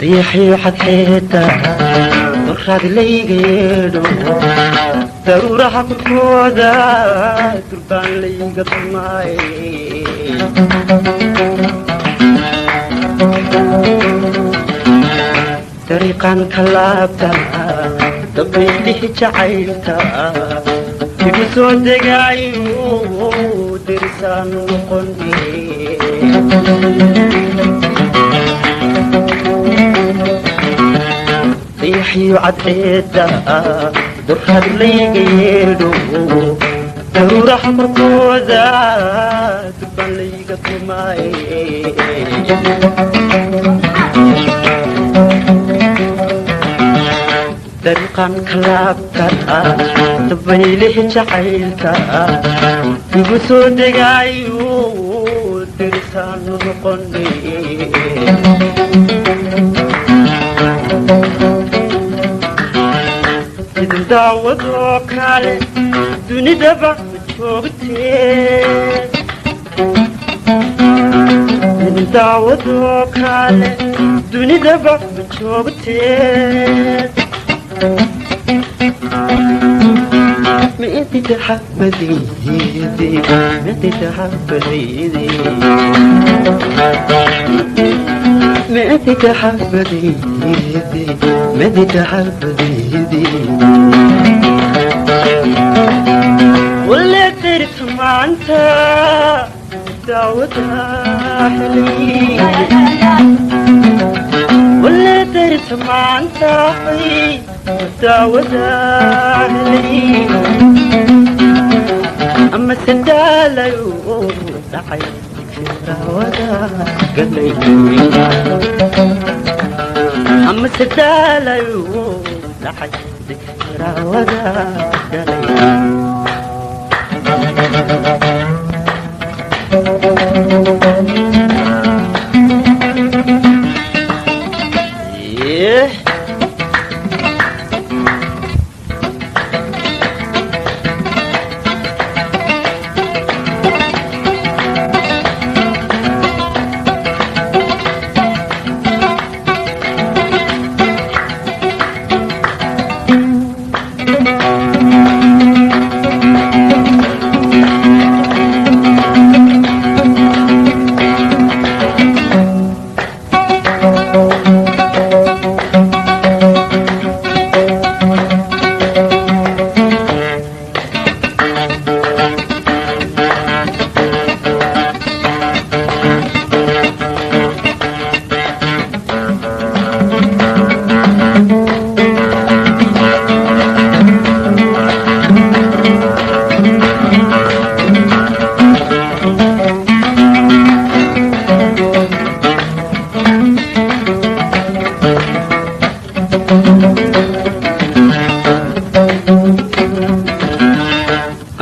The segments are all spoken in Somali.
Dayaxiyo xadxeeda duraad layga yeedho, daruuraha korkooda durbaan layga tumaaye. Dariiqan ka laabta dabaylihi jacaylka igu soo degaayo, derisaanu noqone. Dayaxiyo cadceeda duraad layga yeedho, daruuraha korkooda durbaan layga tumaaye. Dariiqan ka laabta dabaylihi jacaylka igu soo degaayo, derisaanu noqone. Idin daawadoo kale dunidaba ma joogtee, idin daawadoo kale dunidaba ma joogtee. Ma inti taxabadaydi, ma inti taxabadaydi, ma inti taxabadaydi, ma inti taxabadaydi. Wala dirta maanta daawada helay, wala dirta maanta daawada helay, ama sadaalayo dhacay daawada galay, ama sadaalayo dhacay daawada galay. Yeah.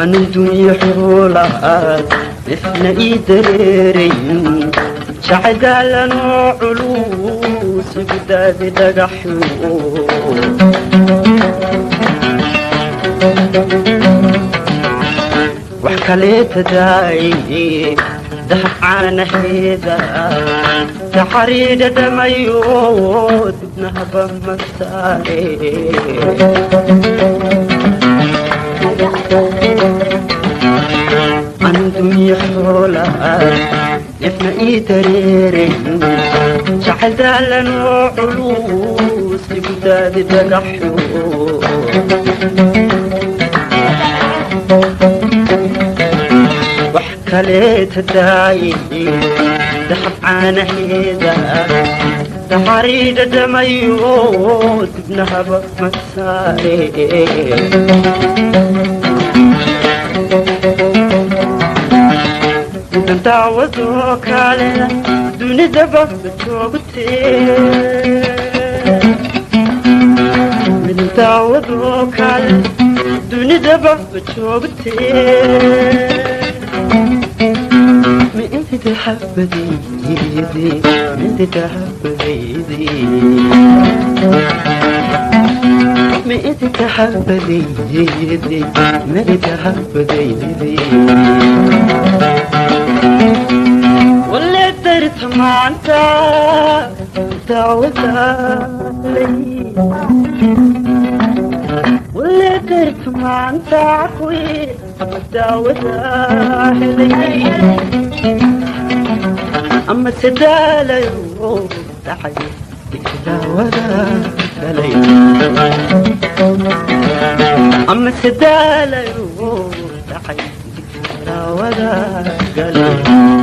Anun dunya xoolaad nifna ii dareerayn, jacdaalanoo culus igu daadi dhagaxyo. Wax kaleeta daaye dahab caanaheeda taxariidha dhamayo, dibnahaba masaare. Anun dunya xoolaad nifna ii dareerayn, jacayl daalanoo culus igu daadi dhagaxyo. Wax kaleeta daaye dahab caanaheeda taxariidha dhamayo, dibnahaba masaare. Intan daawadoo kale dunidaba ma joogtee, midan daawadoo kale dunidaba ma joogtee. Ma inti taxabadaydi, ma inti taxabadaydi, ma inti taxabadaydi, ma inti taxabadaydi. Wala darta maanta دعوتها لي واللي درت مع انت عقوي اما دعوتها لي اما سدالة يوم تحيي دعوتها لي اما سدالة يوم تحيي دعوتها لي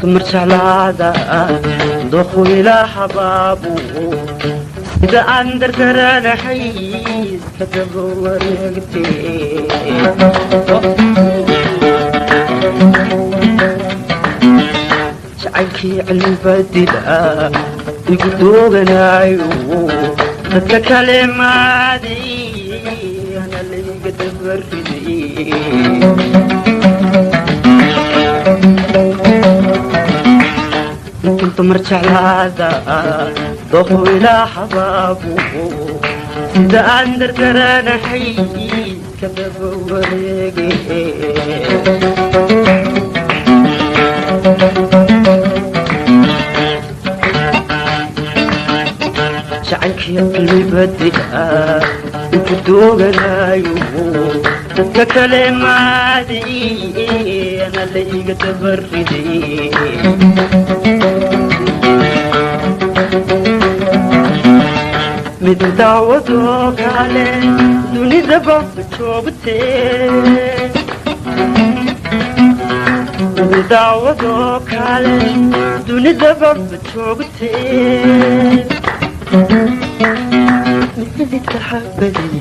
مرشعلادا دخو إلى حبابو إذا أندر ترانا حيز كتبو ورقتي شعلكي علم بدلا يقدوغنا عيو تتكلم عادي أنا اللي قد بردي كنت مرجع لهذا ضخو إلى حبابو إذا أندر ترانا حي كتب وريقي شعلك يا قلبي بدلها انت دوغنا تتكلم عادي انا اللي قد بردي من دعوتك علي دوني ذبح بتشوبتي من دعوتك علي دوني ذبح بتشوبتي مدي تحبدي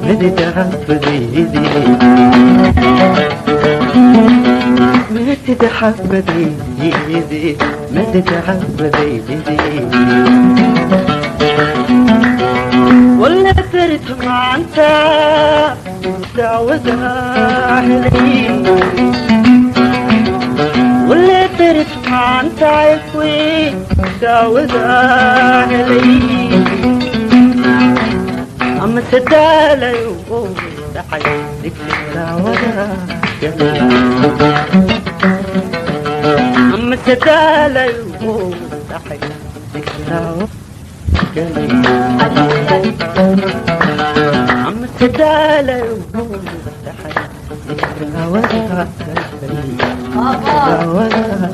مدي تحبدي مدي تحبدي مدي تحبدي ولا درت مع انت دعوتها لي ولا درت مع انت عفوي دعوتها لي اما سدالة يوم تحيي دعوتها اما سدالة يوم تحيي دعوتها عم تدالى ولا